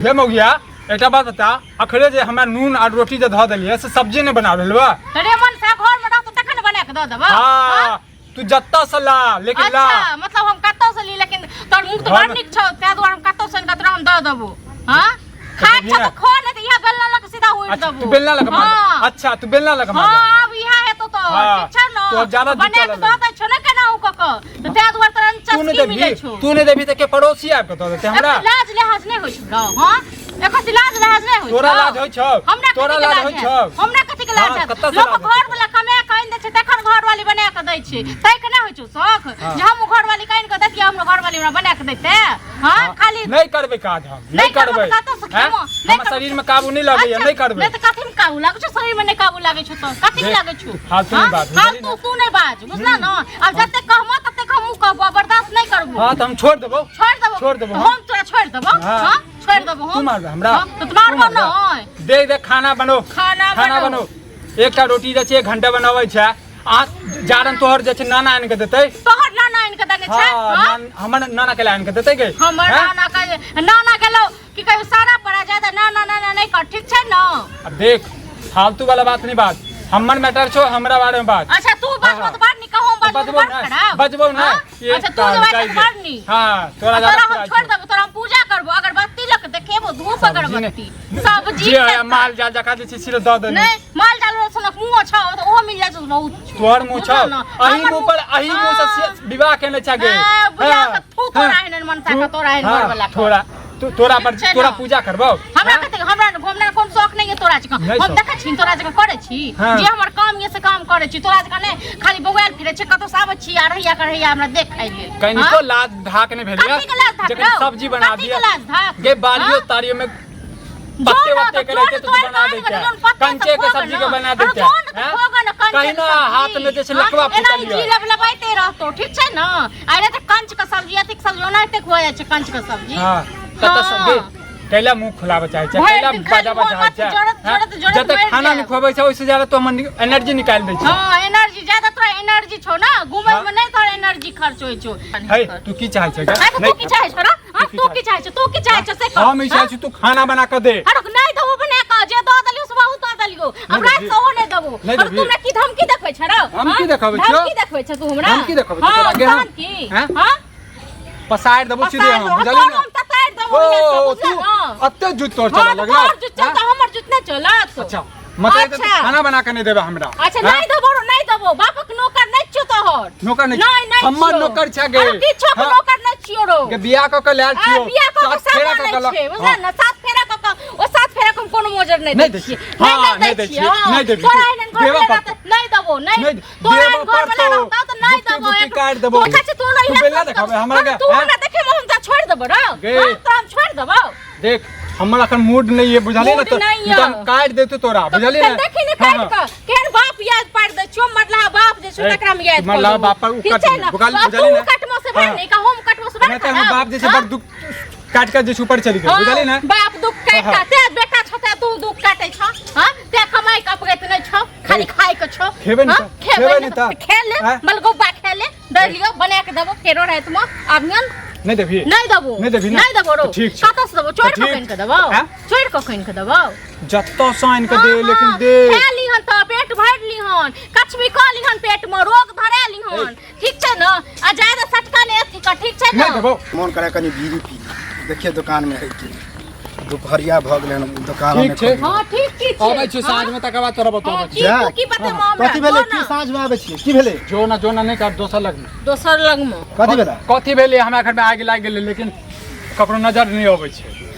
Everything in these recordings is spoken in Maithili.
हे मौगिया, एकटा बात बता, अखरे जे हमरा नून आ रोटी जे धऽ देलियै से सब्जी नहि बना रहल बा। अरे मन से घर में रहतो तखन बना के दऽ देबो। हाँ, तू जत्ता से ला, लेकिन ला। अच्छा, मतलब हम कतौ से ली, लेकिन तोर मुंह तो घर बड़ में- नीक छौ, ताहि दुआरे हम कतौ से आनि कऽ तोरा हम दऽ देबो। हाँ, खाइ देबही छौ ने? तऽ खो, नहि तऽ इएह बेलना लऽ कऽ सीधा उड़ि अच्छा देबो। तू बेलना लगा मार। हाँ। अच्छा, तू बेलना लगा मार। हाँ, आब इएह हेतौ तो। हाँ, ठीक छौ ने? तोहर ज्यादा बना जुत्ता कऽ लऽ दऽ दै छौ ने केनाहु कऽ कऽ, तऽ ताहि दुआरे तोरा तू नहि चस्की देबही मिलै छौ। तू नहि देबही तऽ के पड़ोसी आबि कऽ दऽ देतै हमरा? एको लाज लिहाज नहि होइ छौ रौ? हाँ, एको लाज लिहाज नहि होइ तोरा छौ? लाज होइ छौ? हमरा तोरा कथी के लाज लाज होइ हैत? छौ? हमरा कथी के लाज हाँ, हैत? कतऽ से लोक लाज घर हेतै? वाला कमा कऽ आनि दै छै तखन घर वाली बना कऽ दै छै, तै के नहि होइ छौ शौख जे हम घर वाली के आनि कऽ दैतियै, हमरो घर वाली हमरा बना कऽ दैते? हाँ, खाली नहि करबै काज हम। नहि नहि करबै करबै। तऽ कतऽ से हैं? खेबो? नहि हमर करबै। शरीर में काबू नहि लगैया। अच्छा, नहि करबै। नहि तऽ कथी में काबू लागै छौ? शरीर में नहि काबू लागै छौ तऽ कथी में देख, लागै छौ? फालतू नहि हाँ? बाज, बुझलिही फालतू ने? तू नहि बाज, बुझला न? आब जतेक कहबो ततेक हमहूँ कहबो, बर्दाश्त नहि करबो। हाँ, तऽ हम छोड़ देबो। छोड़ देबो? छोड़ देबो। हम तोरा छोड़ देबो? हाँ। हाँ, छोड़ देबो हम। तू मारबे हमरा? हाँ, तऽ मारबो तू मारबे? नहि। देख देख, खाना बनो। खाना खाना बनो। बनो। एकटा रोटी जे छै एक घंटा बनाबै छै, आ जारन तोहर जे छै नाना आनि के देतै। तोहर नाना आनि के देने छै? हाँ, हाँ? हमर नाना के आनि के देतै गे? हमर हैं? नाना के नाना गेलो की कहियो सारा पड़ा जाए तऽ नाना नाना नहि कर, ठीक छै न? अब देख, फालतू वाला बात नहीं बात, हमर मैटर छो, हमरा बारे में बात। अच्छा, तू बाजबो हाँ। तऽ बड़ नीक, हम बाजबो तऽ बजबो बड़ ना, खराब। बजबो ना। हाँ? ये अच्छा, तू जे बाजबो तऽ बड़ नीक। हाँ, तोरा आ ज्यादा तोरा हम पुराइ छोड़ छौ। देबो, तोरा हम पूजा करबो, अगरबत्ती लऽ के देखेबो, धूप सब्जी अगरबत्ती सब्जी जे है, खेतै। माल जाल जका जे छै सिर्फ दऽ देने। नहि, माल जाल वाला सनक मुँह छौ तऽ ओहो मिल जाइ छौ बहुत छौ। तोहर मुँह छौ? बुझल न? अही हमर मुँह पर, अही मुँह से हाँ। विवाह केने छै गे। हाँ, बुझा हाँ, कऽ थू तोरा हाँ, एहन मनसा के, तोरा एहन हाँ, घरवला के। तोरा तोरा पर ठीक छै तोरा न? पूजा करबौ। हमरा हाँ? कते हमरा हमरा कोन शौक नहीं है तोरा जकाँ। नहीं हम शौक। देखै छी तोरा जकाँ करै छी। हाँ। जे हमर काम ये से काम करै छी, तोरा जकाँ नहि खाली बौआयल फिरै छी, कतौ से आबै छी आ रहैया करैया हमरा देख खाइ लेल। कनिको हाँ? लाज धाक नहीं भेल कथी के लाज धाक जखन रौ? सब्जी बना कथी दिया के लाज धाक? गे बालियो हाँ? तारियो में पत्ते जो वत्ते न के तो रहते तो तोड़ बना के देते, जोन पत्ता कंचे सब के खोग सब्जी न। के बना अरे देते। जोन तो हैं? खोग न, कंचे कहीं के ना सब्जी। हाथ में जैसे हाँ, लकवा एना फूटल ही यऽ। जी लबलबाइते रहतो, ठीक छै न? अरे तऽ कंच के सब्जी, अथिक सब्जी ओनाहिते खुआ जाइ छै कंच के सब्जी। हाँ, कतऽ हाँ। से कैला मुंह खुलाबऽ चाहै छै? भरि कैला दिन खाली बजाबऽ मोन चाहै छै? माथी जरत, हैं? जरत, जरत जते मरि खाना जायब। नहि खुआबै छै ओहिसँ ज्यादा तो हमर एनर्जी निकालि दै छै। हाँ, एनर्जी ज्यादा तोरा एनर्जी छौ ना, घुमै हाँ। में नहीं तोरा एनर्जी खर्च होइ छौ। हे, तू की चाहै छै गे? हाँ, तऽ तू की चाहै छौ रे? हाँ, तू की चाहै छौ? तू की चाहै छौ से कह। हम ई चाहै छी तू खाना बना कऽ दे। अरे नहीं देबो बना कऽ, जे दऽ देलियौ से बहुत दऽ देलियौ, अब नहि राति देबही। से ओहो नहि देबो। नहि अरे देबही। तू हमरा की धमकी देखबै छौ रे? हम हाँ? की देखबै छियौ? धमकी देखबै छौ तू हमरा? धमकी देखबै छौ हाँ, तोरा गे हम? तहन की? हैं? हाँ? पसारि देबो सीधे पसारि हम, देबो, बुझलिही तोर ने? हम ततारि देबो ओ इएह सब, तू बुझलह ने? अते जुत तोर हाँ, चलऽ तऽ लगलौ? तोहर जुत चलतौ, हमर जुत नहि चलत। अच्छा, मतलब अच्छा। खाना बना के नहीं देबे हमरा? अच्छा, हैं? नहीं देबो रो, नहीं देबो, बापक नौकर नहीं छियो तोहर। नौकर नहीं नहीं, नहीं हमर छियो। नौकर छै गे। अरे किछो के हाँ। नौकर नहीं छियो रो। गे बियाह कऽ के लायल आ, छियो, बियाह कऽ के सात फेरा सामान कऽ के नहीं लऽ- छै, बुझल हाँ। ने? सात फेरा कऽ के, ओ सात फेरा के हम कोनो मोजर नहीं नहीं दै दै छियै। छियै। हाँ, नहीं नहीं दै दै छियै, छियै, हाँ। नहीं देबही। तोरा एहन घर देबऽ वाला पड़तौ। रहतौ, नहीं देबो, नहीं। नहीं, तोरा देबऽ एहन घर वाला पड़तौ। रहतौ तऽ नहीं गुत्ती देबो। गुत्ती काटि देबो। तू कहै छै, तू नहीं तू बेलना देखाबे हमरा के, तू हैं? हमरा देखेबो, हम तऽ छोड़ि देबो रो। गे। हाँ, तोरा हम छोड़ि देबो। देख, हमर अखन मूड नहीं है, बुझलिए ना? मूड तो नहीं नहीं तो हम है। काट देते तोरा, बुझलिए तऽ ना? देखी ने हाँ, काटि हाँ। कऽ केहन बाप याद पारि दै छियौ, मरलाहा बाप जे छौ ए, तकरा हम याद मरलाहा कऽ देबौ। बाप पर उ ठीक कट छै ने? बुझाली- तऽ बुझाली तू ने? कटबो से बड़ हाँ। नीक, हम कटबो से बड़ नहीं तो हमर खराब। बाप जे छै हाँ? बड़ दुख काट के जे छै ऊपर चलि गेल, हाँ, बुझलिए ना? बाप दुख काटि हाँ। कऽ ते बेटा छौ ते तू दुख काटै छौ, हाँ? ते कमाइ के अपगत नहि छौ, खाली खाइ के छौ। खेबै नहि हाँ? तऽ, खेबै खेबै नहि नहि तऽ तऽ। खेल ले, हाँ? मलगोबा खेल ले, दै लियौ बना के देबो फेरो रातिमे आबियन। नहीं देबही? नहीं देबो। नहीं देबही ना? नहीं देबो रो। तऽ ठीक छै। कतऽ से देबो? चोरि तऽ कऽ ठीक। आनि कऽ देबो? हैं? चोरि कऽ आनि कऽ देबो? जतऽ से आनि कऽ दे, हाँ, लेकिन हाँ, दे। खा लिहन तऽ पेट भरि लिहन, कछबी कऽ लिहन, पेट में रोग धरा लिहन, ठीक छै ने? आ ज्यादा सटका नहि अथी कर, ठीक छै ने? नहीं देबो। मोन करे कनी बीड़ी पी ली। देखिए दुकान में है कि दुपहरिया भऽ गेलै हन, दोकान ठीक छै। हाँ, ठीक की छै? अबै छी साँझ में, तकर बाद तोरा बतबै हाँ, छी। की तू की बतेबो हमरा? कथी भेलै? जो की ना। साँझ में आबै छियै? की भेलै? जो ना, जो ना, नहि कर दोसर लग में। दोसर लग में कथी भेलै? कथी भेलै? हमरा घर में आगि लागि गेलै, लेकिन ककरो नजर नहि अबै छै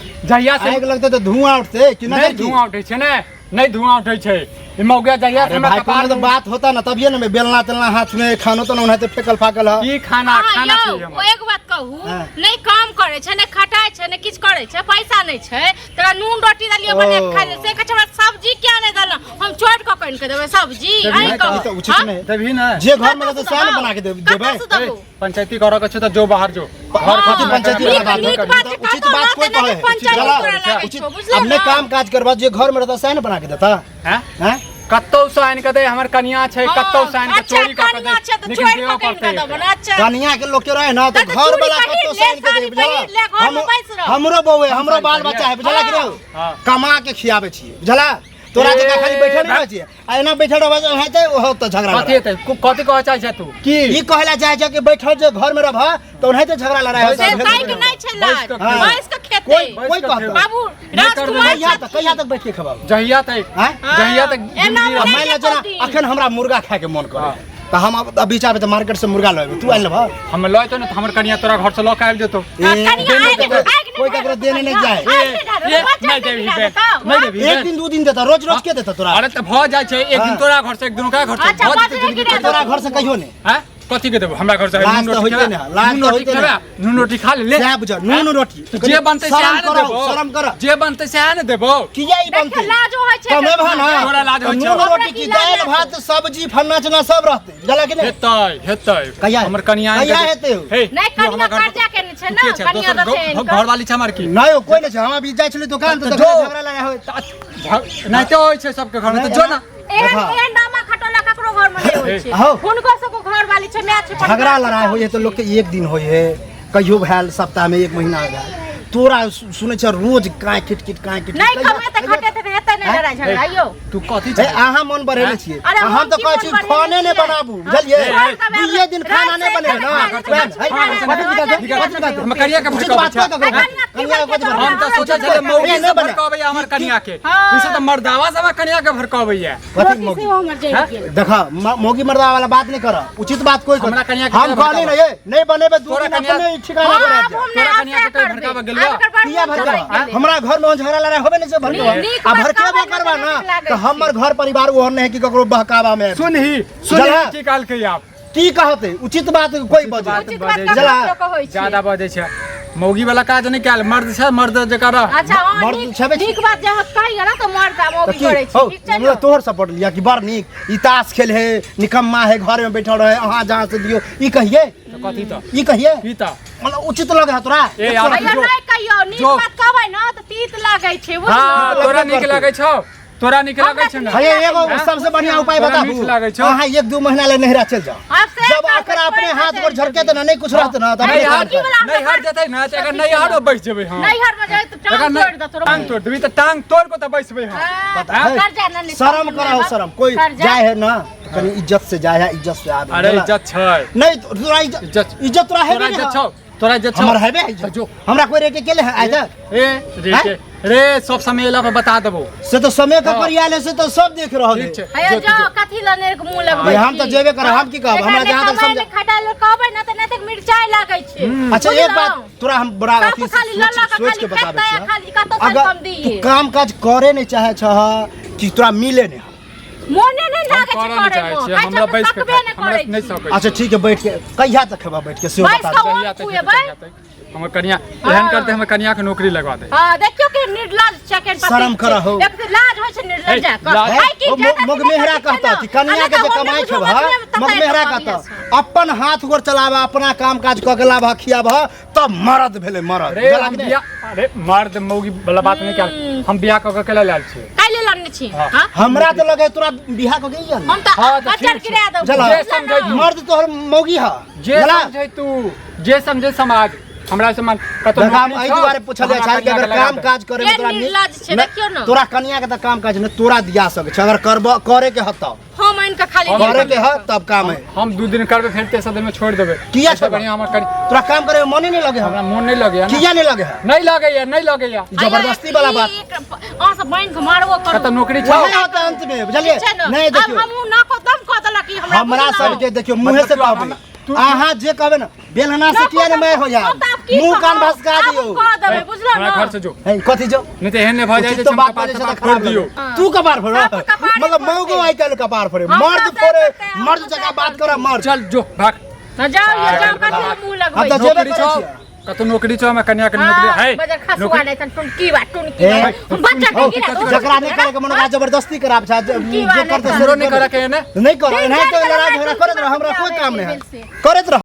जहिया से। आगि लगतै तऽ धुआं उठतै कि नहि नजर की? धुआं उठै छै ने, नहि धुआं उठै छै। ई मौगा जहिया से अरे हमरा भाई, कपार कोनो तऽ बात होता ना तभिए ना बेलना तेलना हाथ में, खानो तो ना ओनाहिते फेकल फाकल है। की खाना? अहाँ खाना यौ, छै ओ हमर। एक बात कहू, हाँ। नहि काम करै छै, नहि खटाइ छै, नहि किछु करै छै, पैसा नहि छै, तोरा नून रोटी देलियै बना कऽ खाइ ले, से कहै छै हमरा सब्जी किया नहि देलहुँ, हम चोरि कऽ कऽ आनि कऽ देबै सब्जी? देबही अहीं ने? कहू। ई तऽ उचित हाँ? नहि। देबही ने? जे घर में रहतै कतऽ सएह से ने बना के देबौ? देबै। कतऽ से देबौ? पंचायती करऽ के छै तऽ जो बाहर जो। घर हाँ, कथी पंचायती नीक- वाला बात नीक है? बात तऽ छै, उचित कतौ बात कोई रहतै कहै ने है? पंचायती गलत। तोरा लागै उचित छौ, बुझलह अब नहि ने? काम काज करबा, जे घर में रहता सएह ने बना के देता हैं? हैं? कतौ से आनि के दे, हमर कनिया छै, कतौ से आनि के अच्छा, चोरी कऽ के दे, कनिया छै तऽ लेकिन चोरि देबऽ कऽ के पड़तै आनि कऽ देबो ने, अच्छा। कनिया के लोग के रहे ना तो तऽ घर चूड़ी वाला पहिर कतौ ले, से आनि के दे, साड़ी पहिर ले, बुझला? घरमे बैस रह। हमरो बौए, हमरो बाल बच्चा है, बुझला कि हाँ। नहीं? कमा के खियाबै छियै, बुझला? तोरा जकाँ खाली बैठल नहि रहै छियै। आ एना बैठल रहबै तऽ हेतै ओहो तऽ झगड़ा कथी लड़ाइ। हेतै? कथी कहऽ चाहै छै तू? की ई कहला चाहै छै कि बैठल जे घर में रहबह तऽ ओनाहिते झगड़ा लड़ाइ होतै। से ताहि के नहि छै लाज, बैस कऽ हाँ। बैस कऽ खेतै। कोई कोई बैस कऽ कहतौ खेबै। बाबू नहि करबै। राजकुमार कहिया तक, कहिया तक बैठ के खेबह? जहिया तक, आँय? जहिया तक एना जिंदगी नहि रहतै। मानि ले जेना दिन। अखन हमरा मुर्गा खाय के मन करे हाँ। तऽ हम अब अभी चाहबै तऽ मार्केट से मुर्गा लऽ अयबै, तू आनि लेबह? हम लऽ एतौ ने तऽ हमर कनिया तोरा घर से लऽ के आबि जेतौ। हाँ, ए, कनिया देने आगि- देबै। आगि नहि कोई ककरो देने नहि ढारत, जाय। आगि नहि ढारत, ए, बच्चा नहि के देबही गिरा बे, देतौ, नहि हाँ? देबही एक बे। दिन दू दिन देता, रोज रोज के देता तोरा? अरे तऽ भऽ जाइ छै, एक दिन हाँ। तोरा घर से, एक दिन ओकरा घर से, अच्छा, भऽ जेतै बाजरे जिंदगी गिरा कटि। तोरा घर से कहियो नहि। आँय? कथी के देबो? हमरा घर से लाज नून तऽ रोटी होइते खेबै? ने, लाज नून तऽ रोटी होइते ने। खेबै? नून रोटी खा ले, ले। सएह बुझ, नून रोटी। तऽ जे बनतै शरम सएह ने करह, देबो। शरम करह। जे बनतै सएह ने देबो। किया ई देखियौ, बनतै? लाजो होइ छै कमे एकर भऽ ना। तोरा लाज होइ छौ। नून रोटी की हमरा की लाज दालि भात सब्जी फन्ना चिन्ना सब रहतै, बुझलऽ कि नहि? हेतै, हेतै। कहिया? हमर कनिया कहिया हेतै हो? हे, नहि, तू कनिया हमर घर पर- कर्जा केने छै तू ने, के छै? कनिया दोसर तऽ छै हिनकर। घरवाली छै हमर की? नहि हो, कोई नहि छै। हम अभी जाइ छली दुकान तऽ तऽ देखलियै जो। झगड़ा लड़ाइ होइत। एनाहिते होइ छै सबके घरमे, तऽ जो ना। एहन देखा। एहन डामा खटोला ककरो घर में नहीं होइ छै। हौ। हुनको सबके घर वाली छै, माय छै, झगड़ा परिवार छै, लड़ाइ होइ है तऽ लोकके एक दिन होइ है, कहियो भेल सप्ताह में, एक महीना भेल। तोरा सुनै छ रोज काँय किट किट काँय किट। नहि कमेतै खटेतै तऽ हेतै नहि लड़ाइ झगड़ा यौ। तू कथी हे छै? अहाँ मन बढ़ेले छियै। अरे हम हम तऽ की कहै मन छी बढ़ेले खाने नहि छियै? बनाबू, बुझलियै? हाँ, घर दुइये दिन खाना नहि बने ना। हम करिया के उचित भड़काबै बात छै। कह ककरो। कनिया कनिया के कथी हम तऽ भड़काबै? सोचै छलियै मौगी ए, सब नहि बने। भड़काबैया हमर कनिया के, हाँ। ई सब तऽ मर्दावा सब हमर कनिया के भड़काबैया। कथी रोटी मौगी? सेहो हमर जरि हैं? गेल। देखा, मौगी मर्दा वाला बात नहीं कर, उचित बात कोई कर। हमरा कनिया के हम केना कहली भड़काबै? ना, ये नहीं बनेबे दू तोरा दिन कनिया- अपने ठिकाना हाँ, पर आबि आब जाए। हम तोरा नहि कनिया के आब कहीं करबै। भड़काबऽ गेलौ? आब एकर बड़ किया मोन भड़काबा? भड़कै गेलै। हमरा घर में झगड़ा लड़ाई होबे नहीं छै भड़काबा। नीक आ बात भड़केबो कहबै करबा तऽ ना नीक लागै तऽ छै। हमर घर परिवार ओहन नहीं है कि ककरो बहकावा में आबि। सुनही, सुनही जला। की कहलकै आप? की कहते? उचित बात कोई बजे। बात उचित बात बजै ककरो जला। लोक होइ छै। ज्यादा बजै छै। मौगी वाला काज नहि कयल, मर्द छै, मर्द जकाँ रह। अच्छा, हाँ, मर्द नीक छेबे छी। नीक बात जे अहाँ कहियै ने तऽ मर्द आ तऽ मौगी की करै छै। हौ, ठीक छै हमरा ने? तोहर सपोर्ट लिया कि बड़ नीक ई ताश खेल है, निकम्मा है, घर में बैठल रहे, अहाँ जहाँ से दियो, ई कहिए? तऽ कथी तऽ? ई कहिए? की तऽ? मतलब उचित लगे है तोरा? ए, यार, भैया जो। नहि कहियौ, नीक जो। बात कहबै ने तऽ तीत लागै छै, हाँ, बुझलहुँ? तोरा नीक लागै छौ? तोरा नीक लागै छौ ने? हे एगो सबसे बढ़िया उपाय तोरा बताबू, मीठ लागै छौ? अहाँ एक दू महीना ले नहिरा चलि जाओ। आब से जब करबै, अकर अपने छोड़ि हाथ देतै। पर झटके तऽ नहि कुछ रहत ना, तऽ अपने नैहर काम कर। नैहर जेतै ने तऽ एकर नैहरो बैस जेबै हम। नैहर में जाइ तऽ एकर टांग नहि- तोड़ि देतौ। टांग तोड़ि देबही तऽ टांग तोड़ि कऽ तऽ बैसबै हम। हाँ, हे, कर्जा ने नहि शरम कराओ, शरम। कोई कर्जा। जाए है ना तऽ कनी इज्जत से जाए है, इज्जत से आबे। अरे बुझला? इज्जत छै। नहीं तोरा इज्जत, इज्जत। इज्जत तोरा हेबे तोरा नहीं इज्जत है। छौ? तोरा इज्जत छौ? हमर हेबे है तऽ इज्जत। जो। हमरा कोई रेटे केले है आइ तक? ए रे के रे, सब समय एला पर बता देबो। से तो समय के हाँ। पर आयल है, से तो सब देख रहल है। ठीक छै। हैया जो तू जाओ, जो। कथी लए नेर के मुँह लगबै ए, हम तऽ छी? जेबे करब, हम की कहब? एकरा हमरा नहि जहाँ तक कमाइ समझ- नहि खटाइ लए कहबै ने तऽ नहि तऽ मिरचाइ लागै छै। अच्छा एक बुझलहुँ? बात तोरा हम बड़ा सब अथी खाली सोच लऽ लऽ कऽ सोच के खाली बताबै खेतै, छियौ। खाली कतौ से अगर कम दिही। तू काम काज करे नहीं चाहे छह कि तोरा मिले नहीं? मोने नहि हम लागै छै करऽ नहि करैमे। चाहै छियै, कहै छै हमरा हम बैस के सकबे खाइ- नहि हमरा करै नहि छी। सकै अच्छा ठीक है, बैठ के कहिया तक खेबा बैठ के सेहो बैस बता कऽ दे। जहिया तक खुएबै? जहिया तक। हमर कनिया एहन करते, हमर कनिया के नौकरी लगवा दे। हाँ, देखियौ कि निर्लज छै, केहन पति शरम छै। करहो। एक तऽ लाज होइ छै निर्लज हे, कऽ। लाज- है कि ओ ज्यादा मोग दिन मेहरा नहि कहता छै कि ने। कनिया के आ जे नहि तऽ कमाई हम नहि खेबह, बुझबै, मोग मेहरा ततै कहता अपन हाथ गोर चलाबह, अपना काम काज कऽ के लाबह खियाबह तब मरद भेलै मरद। अरे बुझलक हम नहि? बियाह, अरे मर्द मौगी वाला बात नहीं कयल, हम बियाह कऽ के केला लायल छियै। काल्हि लड़ने छी? हाँ। हाँ? हमरा तऽ लगे तोरा बियाह कऽ के ही हम तऽ हाँ, तऽ बच्चा ठीक छै। गिरा देब। बुझलक? जे समझै तू। मर्द तोहर मौगी ह। जे बुझलक? समझै तू, जे समझै समाज, हमरा से मन कतौ देखा, हम नौकरी एहि छौ, दुआरे पूछल जाइ हमरा छै कि कनिया अगर के लगा काम दे। काज करे में के तोरा निर्लज छै, देखियौ ने। तोरा कनिया के तऽ काम काज नहि तोरा दिया सकै छै, अगर करब करे के हत तब। हम आनि कऽ खाली हम करे के ह तब काम है। हम 2 दिन करबै, फेर तेसर दिन में छोड़ि देबै। किया एहिसँ छोड़बै? बढ़िआँ हमर कनि तोरा काम करे में मने नहि लगे? हमरा मोन नहि लगैया ने। किया नहि लगे है? नहि लगैया, नहि लगैया। जबरदस्ती वाला बात। अहाँ सब बान्हि कऽ मारबो करू। कतऽ नौकरी छौ? वएह होतै अंत में, बुझलियै? ठीक छै ने? नहि आब देखियौ, हमहूँ नाको दम कऽ देलक ई हमरा, हमरा बुझलहुँ? सबके देखियौ मुँहे से मतलब कहबै, अहाँ जे कहबै ने बेलना से किया ने मैं हो जाए, हम तऽ आब की मुंह कान कहब? भसका आब दियौ। कऽ देबै, बुझलहुँ हमरा ने? घर से जो। हे, कथी जो? नहि तऽ एहन नहि भऽ जाइ उचित छै तो हम बात कपार बजै छै तपार तऽ खराब फोड़ि दियौ। लगै। तू कपार फोड़? सब कपारे मतलब फोड़तै। मौगो आइ काल्हि कपार फोड़े, हमरा मर्द से फोड़े, करतै, हम मर्द से जकाँ बात करतै। कर मर्द। चल जो भाग। हँ, जाउ यौ, जाउ, कथी लए मुँह लगबै हम तऽ छी? जेबे नौकरी करै छौ? छियै। कतौ नौकरी छौ? हमरा कनिया के नौकरी हाँ, है। बजर खसुआ नौकरी- नहि तन टुनकी बा, टुनकी हे, बा। बच्चा के हौ, गिरा दो। जकरा नहि करे के मन ओकरा जबरदस्ती कराब छै, जे टुनकी बा जे नहि करतै तहन। से हमरो नहि करे के है ने? नहि कर, तीन एनाहिते चारि लड़ाइ गोटा झगड़ा करैत रह, हमरा कोई काम नहि है, से। करैत रह।